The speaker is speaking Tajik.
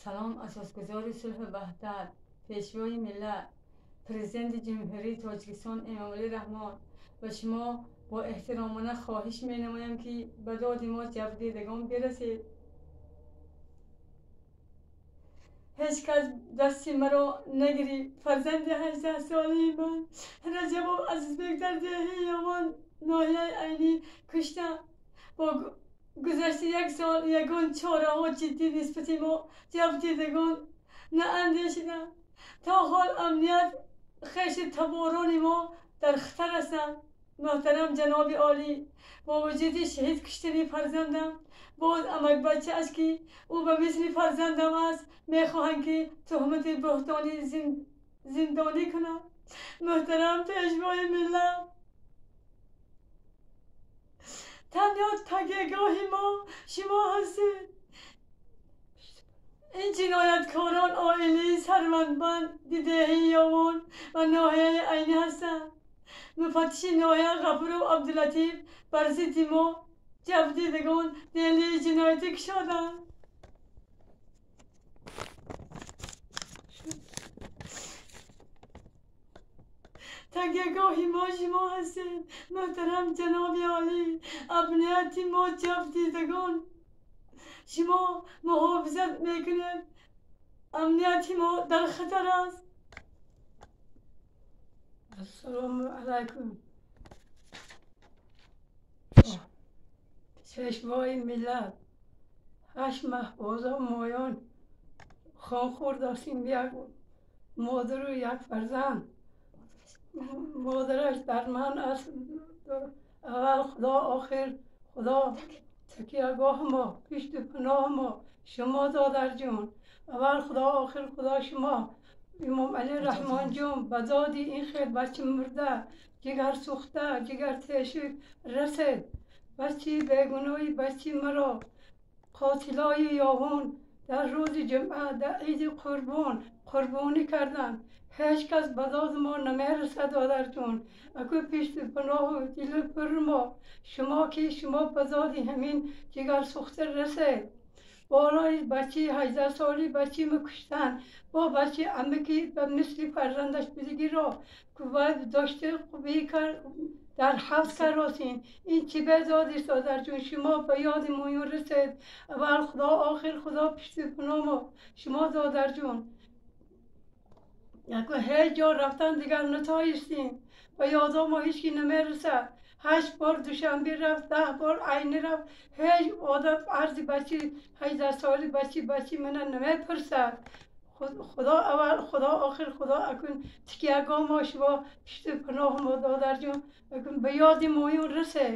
Салом асосгузори сулҳу ваҳдат, пешвои миллат, президенти Ҷумҳурии Тоҷикистон Эмомалӣ Раҳмон. Ба шумо бо эҳтиромона хоҳиш менамоям, ки ба доди мо ҷабрдидагон бирасед. Ҳеҷ кас дасти маро нагирифт. Фарзанди 18-солаи ман Раҷабов Азизбек дар деҳаи Ёвон, ноҳияи Айнӣ кушта. Бо гузашти як сол ягон чораҳо ҷиддӣ нисбати мо ҷабрдидагон наандешиданд. То ҳол амният хеши таборони мо дар хатар ҳастанд. Муҳтарам ҷаноби олӣ, бо вуҷуди шаҳид куштани фарзандам, боз амакбачааш, ки ӯ ба мисли фарзандам аст, мехоҳанд, ки туҳмати буҳтонӣ зиндонӣ кунанд. Муҳтарам пешвои миллат, танҳо такягоҳи мо шумо ҳастед. Ин ҷинояткорон оилаи сарватманди деҳаи Ёвон ва ноҳияи Айнӣ ҳастанд. Муфаттиши ноҳия Ғафуров Абдулатиф бар зидди мо ҷабрдидагон делии ҷиноятӣ кушоданд. Такягоҳи мо шумо ҳастед. Муҳтарам ҷаноби олӣ, амнияти мо ҷабрдидагон шумо муҳофизат мекунед. Амнияти мо дар хатар аст. Ассалому алайкум. Пешвои миллат, 8 маҳ бозо моён хон хӯрдастем, як модару як фарзанд. Модараш дар ман аст. Аввал Худо, охир Худо, такягоҳ мо, пишту паноҳ мо шумо додарҷон. Аввал Худо, охир Худо, шумо. Имом Али Раҳмон ҷон, ба доди ин хел бача мурда, ҷигар сӯхта, ҷигар тешик расед. Бачи бегуноҳи бачи маро қотилои Ёвон дар рӯзи ҷумъа, дар иди қурбон қурбонӣ карданд. Ҳеҷ кас ба доди мо намерасад, додарҷон. Аку пишту паноҳу дилу пур мо шумо, ки шумо ба доди ҳамин ҷигар сӯхта расед. Болои бачаи 18-соли бачаи куштанд. Бо бачаи амаки ба мисли фарзандаш будагиро дошта бекар дар ҳабс каросин. Ин чӣ бедодист, додарҷон? Шумо ба ёди моён расед. Аввал Худо, охир Худо, пишту паноҳ мо шумо, додарҷон. Яку ҳеҷ ҷо рафтан дигар натоистем. Ба ёдо мо ҳеҷ ки намерасад. 8 бор Душанбе рафт, 10 бор Айнӣ рафт. Ҳеҷ одам арзи бачи 18-соли бачи мана намепурсад. Худо аввал Худо, охир Худо, акун такягоҳ мо шумо, пишту паноҳ мо, додарҷон. Акун ба ёди моён расед.